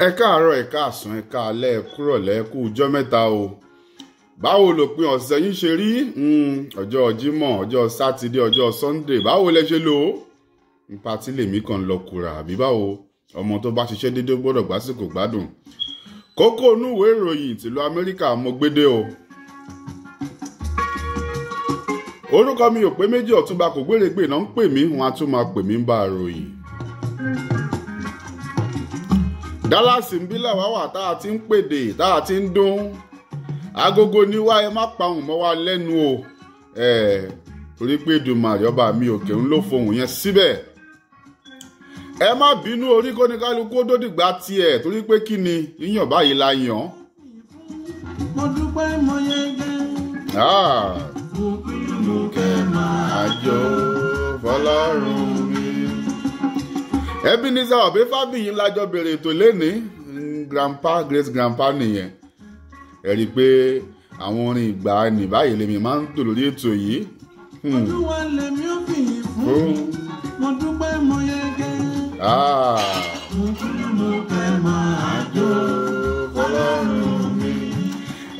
Ẹ káàárọ̀, ẹ káàsán, ẹ káalẹ́, ẹ kúrọ̀lẹ́, ẹ kú ọjọ́ mẹ́ta o. Báwo lòpin ọ̀sẹ̀ yín ṣe rí? Ọjọ́ Jímọ̀, ọjọ́ Sátidé, ọjọ́ Sunday, báwo lẹ ṣe lò ó? Nípa tí lèmi kàn lọ kùrà àbí báwo? Ọmọ tó bá ṣiṣẹ́ déédéé gbọ́dọ̀ gbásìkò gbádùn. Kókó inú ìwé ìròyìn tìlú Amẹ́ríkà mo gbédé o. Orúkọ mi ò pé méjì, Ọ̀túnba kò gbéregbè náà ń pè mí, wọn á tún máa pè mí ń bá a ròyìn. Dallas ń bí làwa wà tá a ti ń pèdè, tá a ti ń dún. Agogo ní wá, ẹ má pa ohùn mọ́ wa lẹ́nu o. Torí pé Èdùmàrè ọba mi òkè ń ló fohùn yẹn síbẹ̀. Ẹ má bínú orí kó ní kálukú ó dódìgbà tiẹ̀, torí pé kí ni yíyàn báyìí la yàn. Mo dúpẹ́ mo yege. Mo kẹ́ máa jó fọlọ́run mi. Ebenezer Obey Fábíyì lájọ bèrè ètò lénìí, grandpa, great grandpa nìyẹn. Ẹ rí i pé àwọn orin ìgbàanì báyìí lèmi máa ń tò lórí ètò yìí. Olúwa lèmi ò fìyìn fún. Mo dúpẹ́ mo yege. Mo kẹ́ máa jó fọlọ́run mi.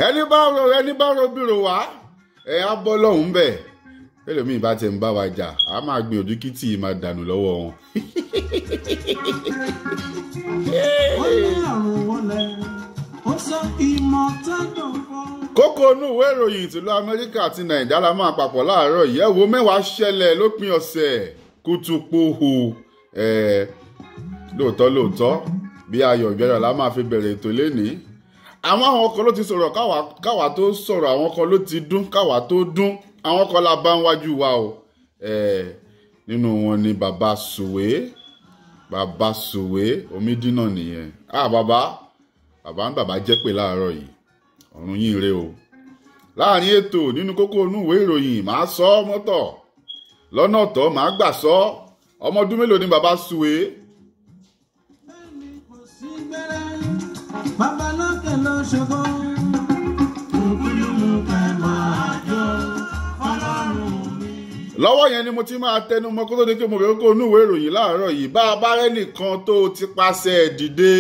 Ẹni bá ro bírò wá, ẹ á bọ́ lọ́hùn-ún bẹ́ẹ̀. Ẹlòmíì bá ti ń bá wa jà, a máa gbìyànjú kí tíì máa dànù lọ́wọ́ wọn. Ó ní àrùn wọlé, ó sọ ìmọ̀ tádùn fún. Kókó inú ìwé ìròyìn tìlú Amẹ́ríkà àti Nàìjíríà la máa papọ̀ láàárọ̀ yìí. Ẹ wo mẹ́wàá ṣẹlẹ̀ lópin ọ̀sẹ̀ kùtùpòhù. Lóòótọ́ lóòótọ́ bí ayọ̀ ìbẹ̀rẹ̀ la máa fi bẹ̀rẹ̀ ètò lénìí. Àwọn kan ló ti sọ̀rọ̀ káwa tó sọ̀rọ̀, àwọn kan ló ti dún káwa tó dún, àwọn kan la bá ń wájú wa o. Nínú wọn ni Bàbá Sùwé, Bàbá Sùwé Omídínà nìyẹn. Bàbá ń bàbá jẹ́ pé láàárọ̀ yìí, ọ̀run yín re o. Láàrin ètò nínú kókó inú ìwé ìròyìn màá sọ ọ́ mọ́tọ̀ lọ́nà ọ̀tọ̀, màá gbà sọ ọ́. Ọmọ ọdún mélòó ni Bàbá Sùwé? Bẹ́ẹ̀ni kò sí gbẹ́rẹ́, bàbá lókè ló ṣògo. Lọ́wọ́ yẹn ni mo ti máa tẹnu mọ́ kó tó di pé mo bẹ̀rẹ̀ kó inú ìwé ìròyìn láàárọ̀ yìí. Bá a bá rẹ́nìkan tó ti paṣẹ dìde,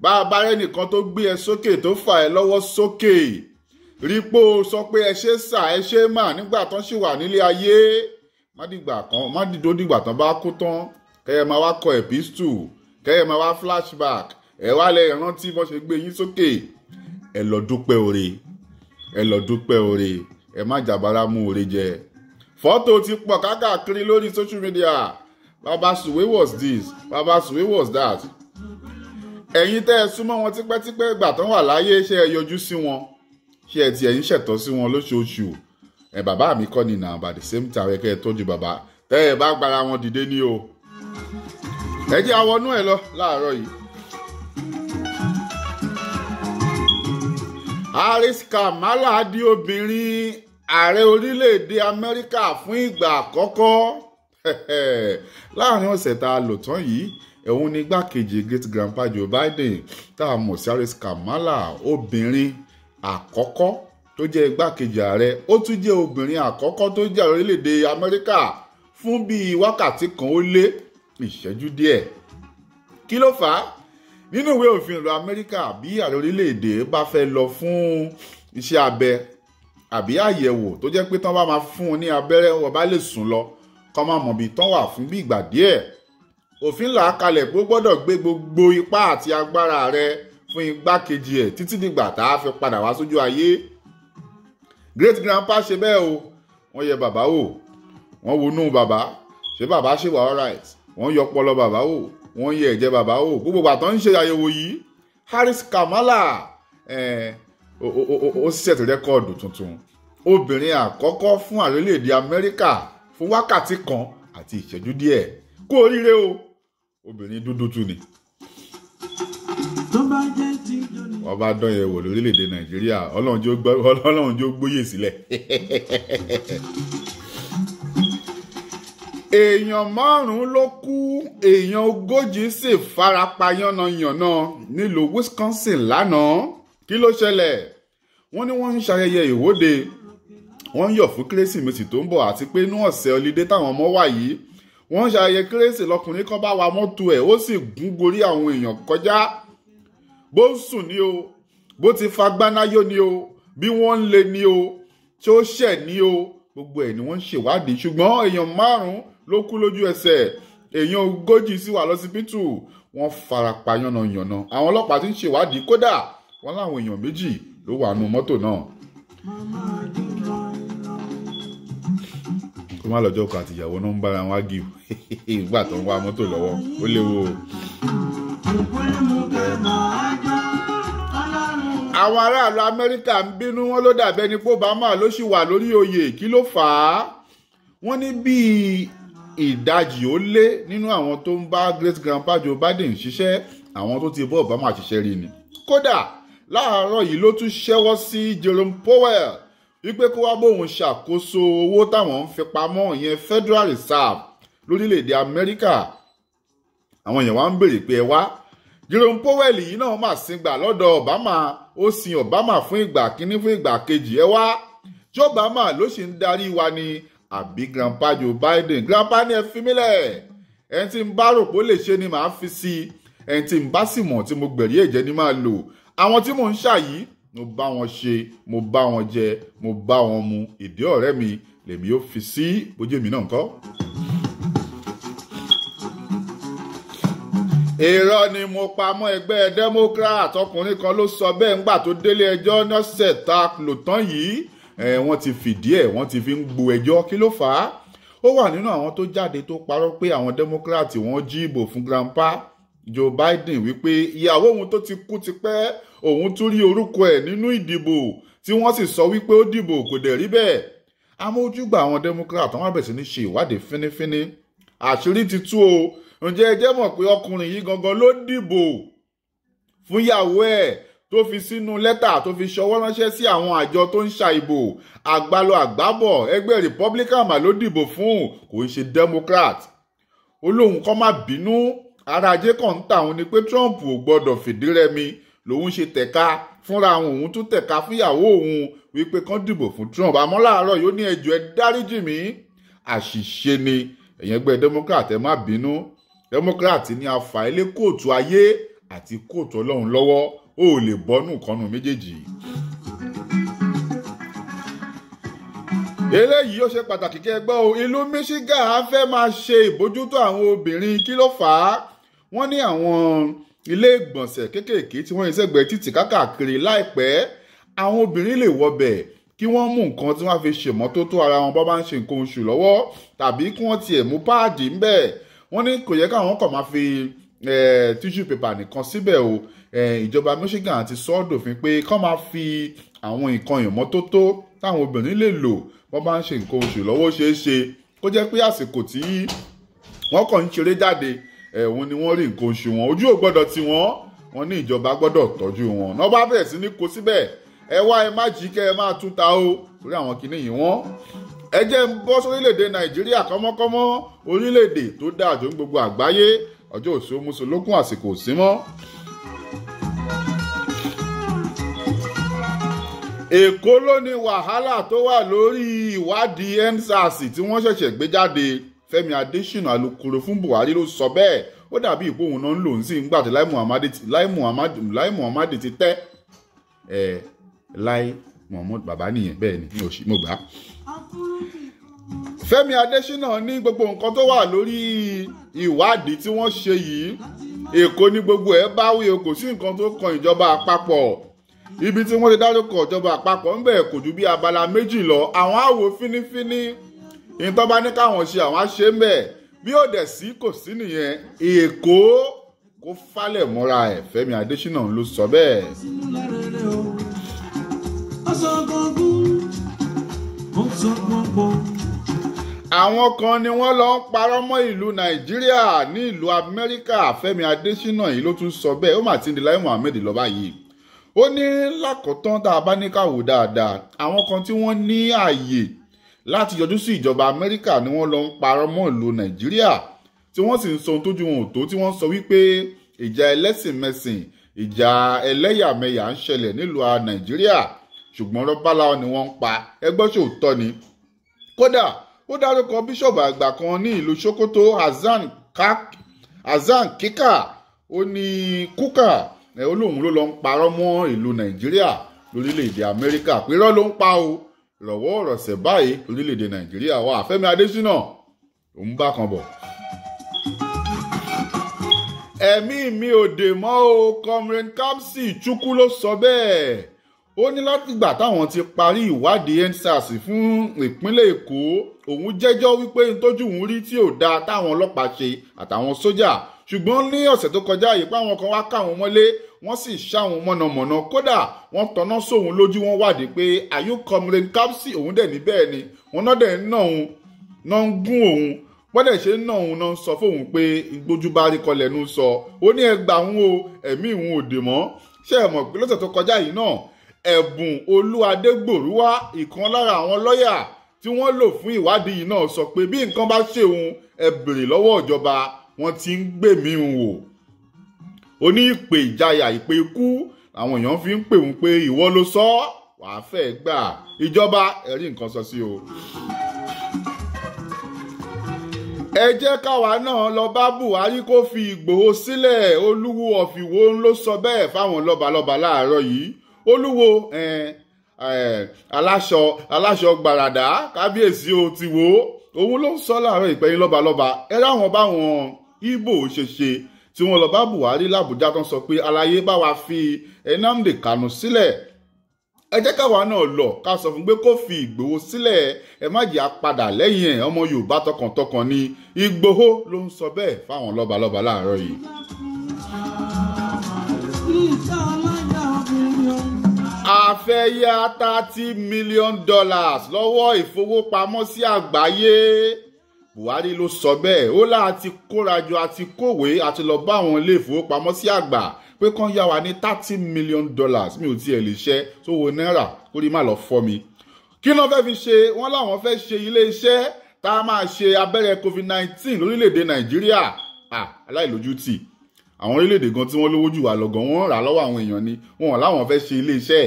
bá a bá rẹ́nìkan tó gbé ẹ sókè, tó fà ẹ lọ́wọ́ sókè, rí pé o sọ pé ẹ ṣe sà, ẹ ṣe mà nígbà tán ṣì wà nílé ayé. Má dìgbà kan, má dìdó dìgbà tán bá kú tán, kẹ́ ẹ máa wá kọ epistle, kẹ́ ẹ máa wá flashback, ẹ wá lẹ rántí bọ́n ṣe gbé yín sókè. Ẹ lọ dúpẹ́ oore, ẹ lọ dúpẹ́ oore, ẹ má jàbára mú oore jẹ. Fọ́tò ti pọ̀ káàkiri lórí social media. Bàbá Sùwé was this, Bàbá Sùwé was that. Ẹ̀yin tẹ́ ẹ súnmọ́ wọn tipẹ́tipẹ́ ìgbà tán wà láyé, ṣé ẹ yọjú sí wọn? Ṣé ẹ tiẹ̀ ń ṣẹ̀tọ́ sí wọn lóṣooṣù? Ẹ bàbá mi kọ́ ni nà, by the same time ẹ kẹ́ ẹ tọ́jú bàbá. Tẹ́ ẹ bá gbára wọn dìde ní o. Ẹ jẹ́ àwọnú ẹ lọ láàárọ̀ yìí. Harris Kamala di obìnrin ààrẹ orílẹ̀-èdè Amẹ́ríkà fún ìgbà àkọ́kọ́. Láàrin ọ̀sẹ̀ tá a lò tán yìí, òun ni igbákejì great grandpa Joe Biden tá a mọ̀ sí Harris Kamala, obìnrin àkọ́kọ́ tó jẹ́ igbákejì ààrẹ. Ó tún jẹ́ obìnrin àkọ́kọ́ tó jẹ́ ààrẹ orílẹ̀-èdè Amẹ́ríkà fún bíi wákàtí kan ó lé ìṣẹ́jú díẹ̀. Kí ló fà á? Nínú ìwé òfin ìlú Amẹ́ríkà, bí ààrẹ orílẹ̀-èdè bá fẹ́ lọ fún iṣẹ́ abẹ àbí àyẹ̀wò tó jẹ́ pé tán bá máa fún un ní abẹ́rẹ́, wọ́n bá lè sùn lọ kọ́ máa mọ̀ bí tán wà fún bí ìgbà díẹ̀. Òfin là á kalẹ̀ pé ó gbọ́dọ̀ gbé gbogbo ipá àti agbára rẹ̀ fún igbákejì ẹ̀ títí dìgbà tá a fi padà wá sójú ayé. Great grandpa ṣe bẹ́ẹ̀ o, wọ́n yẹ bàbá wò, wọ́n wonú bàbá, ṣé bàbá ṣe wà alright, wọ́n yọ ọpọlọ bàbá wò, wọ́n yẹ ẹ̀jẹ̀ bàbá wò. Gbogbo ìgbà tó ń ṣe àyẹ̀wò yìí, Harris Kamala ó set rẹ́kọ̀dù tuntun. Obìnrin àkọ́kọ́ fún ààrẹ orílẹ̀-èdè Amẹ́ríkà fún wákàtí kan àti ìṣẹ́jú díẹ̀. Kú oríire o, obìnrin dúdú tún ni. Tó bá jẹ́ ti jóni. Wọ́n bá dán yẹn wò lórílẹ̀-èdè Nàìjíríà, Ọlọ́run jó gbóyè sílẹ̀. Èèyàn 5 ló kú, èèyàn 40 sì farapa yánnayànna nílùú Wisconsin lánàá. Kí ló ṣẹlẹ̀? Wọ́n ní wọ́n ń ṣayẹyẹ ìwọ́de, wọ́n ń yọ̀ fún Kérésìmesì tó ń bọ̀, àti pé inú ọ̀sẹ̀ ọlídé táwọn ọmọ wà yìí, wọ́n ń ṣayẹyẹ Kérésì, lọkùnrin kan bá wa mọ́tò ẹ̀, ó sì gún gorí àwọn èèyàn kọjá. Bó ń sùn ni o, bó ti fagbánáyó ni o, bí wọ́n ń lé ni o, tí ó ṣẹ̀ ni o, gbogbo ẹ̀ ni wọ́n ń ṣèwádìí. Ṣùgbọ́n èèyàn 5 ló kú lójú ẹsẹ̀, èèyàn 40 sì wà lọ́sibítù, wọ́n farapa yánnayànna. Àwọn ọlọ́pàá ti ń ṣèwádìí, kódà wọ́n láwọn èèyàn 2 ló wà nù mọ́tò náà. Kó má lọ́jọ́ kan àtìyàwó náà ń bára wọn ágìw nígbà tó ń wá mọ́tò lọ́wọ́, ó léwu o. Àwọn aráàlú Amẹ́ríkà ń bínú, wọn ló dàbẹ́ ni pé Obama ló ṣì wà lórí oyè. Kí ló fà á? Wọ́n ní bíi ìdajì ó lé nínú àwọn tó ń bá great grandpa Joe Biden ṣiṣẹ́, àwọn tó ti bọ́ Obama ṣiṣẹ́ rí ni. Kódà láàárọ̀ yìí ló tún ṣẹ́wọ́ sí Jerome Powell wípé kó wá bóun ṣàkóso owó táwọn ń fi pamọ́, ìyẹn Federal Reserve lórílẹ̀‐èdè Amẹ́ríkà. Àwọn èèyàn wá ń béèrè pé ẹ wá, Jerome Powell yìí náà mà sin gbà lọ́dọ̀ Obama, ó sin Obama fún ìgbà kíní, fún ìgbà kejì. Ẹ wá, tí Obama ló sì ń darí wa ni àbí grandpa Joe Biden? Grandpa ní ẹ fi mí lẹ̀, ẹni tí ń bá rò pé ó lè ṣe ni màá fi sí i, ẹni tí ń bá sì mọ̀ tí mo gbẹ̀rí ẹ̀jẹ̀ ni máa lò. Àwọn tí mò ń ṣàyí, mo bá wọn ṣe, mo bá wọn jẹ, mo bá wọn mu, ìdí ọ̀rẹ́ mi lèmi ó fi sí, bójú èmi náà ńkọ́. Irọ́ ni mo pa mọ́ ẹgbẹ́ Democrat, ọkùnrin kan ló sọ bẹ́ẹ̀ ńgbà tó délé ẹjọ́ lọ́sẹ̀ tá a lò tán yìí. Wọ́n ti fìdí ẹ̀, wọ́n ti fi ń gbo ẹjọ́. Kí ló fà á? Ó wà nínú àwọn tó jáde tó parọ́ pé àwọn Democrat wọ́n jí ìbò fún grandpa Joe Biden, wípé ìyàwó òun tó ti kú tipẹ́, òun tún rí orúkọ ẹ̀ nínú ìdìbò tí wọ́n sì sọ wípé ó dìbò, kò dẹ̀ rí bẹ́ẹ̀. Amójúgbà àwọn Democrat wọ́n bẹ̀rẹ̀ sí ní ṣe ìwádìí fínífíní. Àṣírí ti tú o. Ǹjẹ́ ẹ jẹ́ mọ̀ pé ọkùnrin yìí gangan ló dìbò fún ìyàwó ẹ̀ tó fi sínú lẹ́tà tó fi ṣọwọ́ ránṣẹ́ sí àwọn àjọ tó ń ṣàìbò àgbálọ àgbábọ̀. Ẹgbẹ́ Republican mà ló dìbò fún, kò ń ṣe Democrat. Ó lóun kọ́ má bínú, ara ajé kan ń tà òun ni pé Trump ò gbọ́dọ̀ fìdí rẹmi, lòun ṣe tẹ̀ka fúnra òun, tún tẹ̀ka fúnyàwó òun wípé kán dìbò fún Trump. Àmọ́ láàárọ̀ yóò ní ẹjọ́ ẹ dáríjì mí, àṣìṣe ni, ẹ̀yin ẹgbẹ́ Democrat ẹ má bínú. Democrat ní afa ilé kóòtù ayé àti kóòtù Ọlọ́run lọ́wọ́, ó lè bọ́nù kọ́nù méjèèjì. Eléyìí ó ṣe pàtàkì kí ẹ gbọ́ o. Ìlú Michigan fẹ́ máa ṣe ìbójútó àwọn obìnrin. Kí ló fà á? Wọ́n ní àwọn ilé ìgbọ̀nsẹ̀ kéékèèké tí wọ́n ṣẹ̀gbẹ́ títì káàkiri láìpẹ́, àwọn obìnrin lè wọbẹ̀ kí wọ́n mú nǹkan tí wọ́n fi ṣèmọ́tótó ara wọn bá bá ń ṣe nǹkan oṣù lọ́wọ́, tàbí kí wọ́n tiẹ̀ mú páàdì ńbẹ̀. Wọ́n ní kò yẹ káwọn kàn máa fi tissue paper nìkan síbẹ̀ o. Ìjọba Michigan ti sọ ọ́ dòfin pé kán máa fi àwọn nǹkan ìmọ́tótó táwọn obìnrin lè lò wọ́n bá ń ṣe nǹkan oṣù lọ́wọ́. Ṣeé ṣe kó jẹ́ pé àsìkò tí wọ́n kàn ń ṣeré jáde òun ni wọ́n rí nǹkan oṣù wọn, ojú ò gbọ́dọ̀ tí wọ́n ní ìjọba gbọ́dọ̀ tọ́jú wọn. Náà bá bẹ̀rẹ̀ sí ní kó síbẹ̀, ẹ wá ẹ má jí kẹ́ ẹ máa tún ta o, torí àwọn kinní yìí wọ́n. Ẹ jẹ́ ń bọ́ sórílẹ̀-èdè Nàìjíríà kọ́mọ́kọ́mọ́, orílẹ̀-èdè tó dáa jù ní gbogbo àgbáyé. Ọjọ́ òsì mùsùlùkùn, àsìkò òsì mọ́. Èkó ló ní wàhálà tó wà lórí ìwádìí EndSARS tí wọ́n ṣẹ̀ṣẹ̀ gbé jáde. Fẹ́mi Adésínà alukoro fún Buhari ló sọ bẹ́ẹ̀. Ó dàbí ìpò òun náà ń lò ń sí nígbà tí Lai Muhammad ti tẹ́ ẹ̀ Lai Muhammad bàbá nìyẹn, bẹ́ẹ̀ ni mo gbà á. Fẹ́mi Adésínà ní gbogbo nǹkan tó wà lórí ìwádìí tí wọ́n ṣe yìí, Èkó ní gbogbo ẹ̀ bá wí o, kò sí nǹkan tó kan ìjọba àpapọ̀. Ibi tí wọ́n ti dárúkọ ìjọba àpapọ̀ ń bẹ̀ kò ju bí abala méjì lọ. Àwọn á wò fínífíní, ìtọ́ bá ní káwọn ṣe àwọn á ṣe ń bẹ̀, bí ó dẹ̀ sí kò sí nìyẹn. Èkó kó falẹ̀ mọ́ra ẹ̀, Fẹ́mi Adésínà ló sọ bẹ́ẹ̀. Àwọn kan ni wọ́n lọ ń parọ́ mọ́ ìlú Nàìjíríà ní ìlú Amẹ́ríkà. Fẹ́mi Adésínà yìí ló tún sọ bẹ́ẹ̀. Ó mà ti ń di Lai Muhammed lọ báyìí. Ó ní lákòótán tá a bá ní ká wò dáadáa, àwọn kan tí wọ́n ní ààyè láti yọjú sí ìjọba Amẹ́ríkà ni wọ́n lọ ń parọ́ mọ́ ìlú Nàìjíríà, tí wọ́n sì ń sọ ohun tójú wọn ò tó, tí wọ́n sọ wípé ìjà ẹlẹ́sìnmẹ̀sìn, ìjà ẹlẹ́yàmẹ̀yà ń ṣẹlẹ̀ nílùú Nàìjíríà, ṣùgbọ́n rọ́bálá ni wọ́n ń pa. Ẹgbọ́n ṣòótọ́ ni. Kódà ó dárúkọ bíṣọ̀bù àgbà kan ní ìlú Sokoto, Hasan Kika, ó ní Kuka, Ó lóun ló lọ ń parọ́ mọ́ ìlú Nàìjíríà lórílẹ̀‐èdè Amẹ́ríkà, pé irọ́ ló ń pa o, ìrọ̀wọ́ ọ̀rọ̀sẹ̀ báyìí lórílẹ̀‐èdè Nàìjíríà wà. Fẹ́mi Adésínà òun bá kan bọ̀. Ẹ̀mí mi ò dè mọ́ o, Comrade Kamsi Chukwu ló sọ bẹ́ẹ̀. Ó ní látìgbà táwọn ti parí ìwádìí EndSARS fún ìpínlẹ̀ Èkó, òun jẹ́jọ́ wípé ntójú òun rí tí ò dáa táwọn ọlọ́pàá ṣe àtàwọn sójà, ṣùgbọ́n ní ọ̀sẹ̀ tó kọjá yìí páwọn kan wá káwọn mọ́lé, wọ́n sì ṣáwọn mọ̀nàmọ̀nà, kódà wọ́n tọ́ná sóun lójú, wọ́n wádìí pé àyù Comrade Kamsi, òun dẹ̀ ní bẹ́ẹ̀ ni wọ́n náà dẹ̀ ń ná òun náà ń gún òun, bọ́dẹ̀ ṣe ń ná òun náà ń sọ fóun pé gbójú bá rí kọlẹ̀ ń sọ. Ó ní ẹgbàá òun o, ẹ̀mí òun ò dè mọ́. Ṣé ẹ mọ̀ pé lọ́sẹ̀ tó kọjá yìí náà, Ẹ̀bùn Olúadégbòrúwá, ìkan lára àwọn lọ́yà tí wọ́n lò fún ìwádìí yìí náà sọ pé bí nǹkan bá ṣe òun, ẹ bèrè lọ́wọ́ ìjọba, wọ́n ti ń gbèmí òun wò. Ó ní ìpè ìjayà, ìpè ikú àwọn èèyàn fi ń pè òun pé ìwọ ló sọ, wàá fẹ́ gbà ìjọba, ẹ̀rí nǹkan sọ sí o. Ẹ jẹ́ káwa náà lọ bá Buhari kó fi Ìgbòho sílẹ̀, Olúwo of Ìwó ló sọ bẹ́ẹ̀ fáwọn lọ́balọ́ba láàárọ̀ yìí. Olúwo aláṣọ gbàràdà kábíyèsí o ti wò ó, òun ló ń sọ láàárọ̀ ìpẹ́yìn lọ́balọ́ba. Ẹ ráwọn báwọn Ìgbò ṣe ṣe tí wọ́n lọ bá Buhari l'Àbújá tán sọ pé aláyé bá wa fi Nnamdi Kanu sílẹ̀. Ẹ jẹ́ káwa náà lọ ká sọ fún pé kó fi Ìgbòho sílẹ̀, ẹ má jẹ́ àpadà lẹ́yìn ẹ̀, ọmọ Yorùbá tọkàntọkàn ni Ìgbòho ló ń sọ bẹ́ẹ̀ fáwọn lọ́balọ́ba láàárọ̀ yìí. A fẹ́ yá $30 million lọ́wọ́ ìfowópamọ́sí àgbáyé, Buhari ló sọ bẹ́ẹ̀. Ó láti kórajọ àti kówé àti lọ bá àwọn ilé ìfowópamọ́sí àgbà pé kán yá wa ní $30 million. Mi ò tiẹ̀ lè ṣẹ́ sówó náírà kó rí má lọ fọ́ mi. Kí ló fẹ́ fi ṣe? Wọ́n láwọn fẹ́ ṣe ilé iṣẹ́ tá a máa ṣe abẹ́rẹ́ COVID-19 lórílẹ̀‐èdè Nàìjíríà. Aláìlójútì àwọn orílẹ̀-èdè gan tí wọ́n lówó jù wá lọ́gàn, wọ́n rà lọ́wọ́ àwọn èèyàn ni, wọn láwọn fẹ́ ṣe ilé iṣẹ́.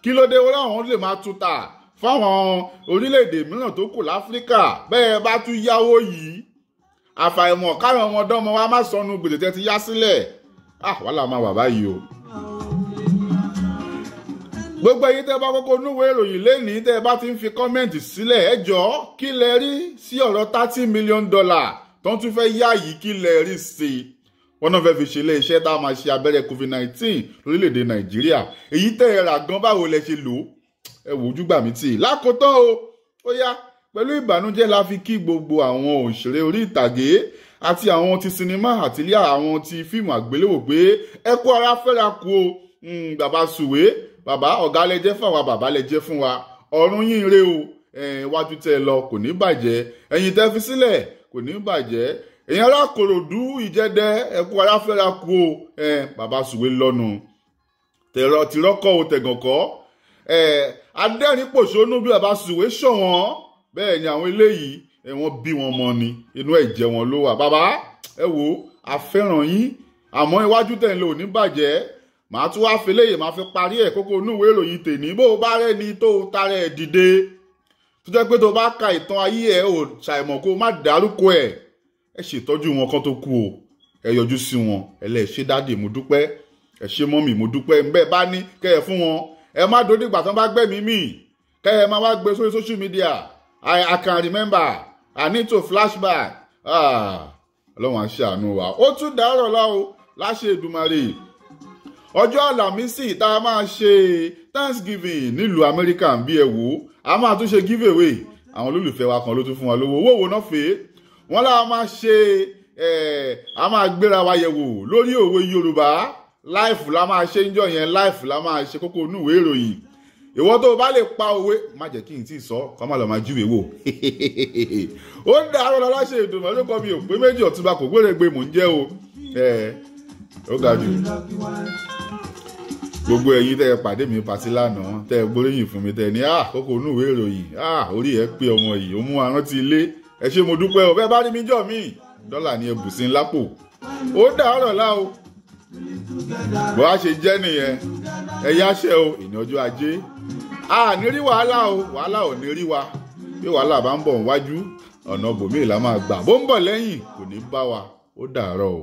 Kí ló dé? Wọ́n láwọn lè máa tún tà fáwọn orílẹ̀-èdè mìíràn tó kù láfíríkà. Bẹ́ẹ̀ bá tún yáwó yìí, àfàìmọ̀ káwọn ọmọdọ́mọ wa má sọnù gbèsè tẹ́ ti yá sílẹ̀. Wàhálà máa wà báyìí o. Gbogbo ẹ̀yin tẹ́ bá kọ́kọ́ núwèé ìròyìn lẹ́nìí, tẹ́ bá ti ń fi kọ́mẹ́ǹtì sílẹ̀, ẹ jọ̀ọ́ kí lẹ rí sí ọ̀rọ̀ $30 million tó ń tún fẹ́ yá yìí, kí lẹ rí sí i? Wọ́n náà fẹ́ fi ṣe ilé iṣẹ́ tá a máa ṣe abẹ́rẹ́ COVID-19 lórílẹ̀‐èdè Nàìjíríà. Èyí tẹ́ ẹ rà gan, báwo lẹ ṣe lò ó? Ẹ wò ojú gbà mí tì. Lákòótán o, ó yá, pẹ̀lú ìbànújẹ́ la fi kí gbogbo àwọn òṣèré orí ìtàgé àti àwọn ti sinimá àti ilé àwọn ti fíìmù àgbéléwò pé ẹ kú ara fẹ́ra kú o. Bàbá Sùwé, bàbá ọ̀gá lẹ jẹ́ fún wa, bàbá lẹ jẹ́ fún wa, ọ̀run yín re o, iwájú tẹ́ lọ kò ní bàjẹ́, ẹ̀yìn tẹ́ fi sílẹ̀ kò ní bàjẹ́. Èèyàn ará Kòròdú Ìjẹdẹ, ẹkú ara fẹ́ra kú o. Bàbá Sùwé lọ́nu tìrọ́kọ́ o tẹ̀gànkọ́, adẹ́rìn pòṣónú bí bàbá Sùwé ṣọ̀wọ́n. Bẹ́ẹ̀ ni àwọn eléyìí wọ́n bí wọn mọ ni, inú ẹ̀jẹ̀ wọn ló wà. Bàbá ẹ wò, a fẹ́ràn yín, àmọ́ iwájú tẹ̀ ń lò ní bàjẹ́. Màá tún wá fi léyè, màá fi parí ẹ̀ kókó inú ìwé ìròyìn tèní. Bó o bá rẹ́ni tó tarẹ̀ ẹ̀ dìde, tó jẹ́ pé tó bá ka ìtàn ayé ẹ̀ ò ṣàìmọ̀ kó má dárúkọ ẹ̀, ẹ ṣètọ́jú wọn kan tó kú o, ẹ yọjú sí wọn, ẹ lẹ ṣe dáàdì mo dúpẹ́, ẹ ṣe mọ́mì mo dúpẹ́, ńbẹ́ bá ní kẹ́ ẹ fún wọn. Ẹ má dòdìgbà ìgbà tán bá gbẹ̀mí mì, kẹ́ ẹ má wá gbé sórí social media. I can remember, I need to flashback. Ọlọ́run á ṣàánú wa. Ó tún dàárọ̀ láwo láṣẹ Èdùmàrè. Ọjọ́ Àlàmísì tá a máa ṣe Thanksgiving nílùú Amẹ́ríkà ń bí ẹ wò, a máa tún ṣe giveaway. Àwọn olólùfẹ́ wa kan ló tún fún wa lówó. Owó wo náà fèé? Wọ́n láwa máa ṣe a máa gbéra wa yẹ̀wò lórí òwe Yorùbá. Láìfù la máa ṣe ń jọ yẹn, láìfù la máa ṣe kókó inú ìwé ìròyìn. Ìwọ tó o bá lè pa òwe, má jẹ́ kí n tí ì sọ, kọ́ má lọ máa júwèé wò. Ó ń dàárọ̀ lọ láṣẹ ìdùnnú lórúkọ mi ò pé méjì, Ọ̀túnba kò gbèrègbè mò ń jẹ́ o. Ó ga jù. Gbogbo ẹ̀yin tẹ́ ẹ pàdé mi pàtí lánàá, tẹ́ ẹ gbóríyìn fún mi, tẹ́ ẹ ní kókó inú ìwé ìròyìn, orí ẹ pé ọmọ yìí, ó mú arántí ilé. Ẹ ṣé mo dúpẹ́ o. Bẹ́ẹ̀ bá rí mi jọ mí, dọ́là ni ẹ bù sí lápò. Ó dàárọ̀ lá o. Bó a ṣe jẹ́ nìyẹn, ẹ yáṣẹ́ o, ìní ọjọ́ ajé. A ní rí wàhálà o, wàhálà ò ní rí wa. Bí wàhálà bá ń bọ̀ níwájú, ọ̀nà bòmíì la máa gbà. Bó ń bọ̀ lẹ́yìn, kò ní bá wa. Ó dàárọ̀ o.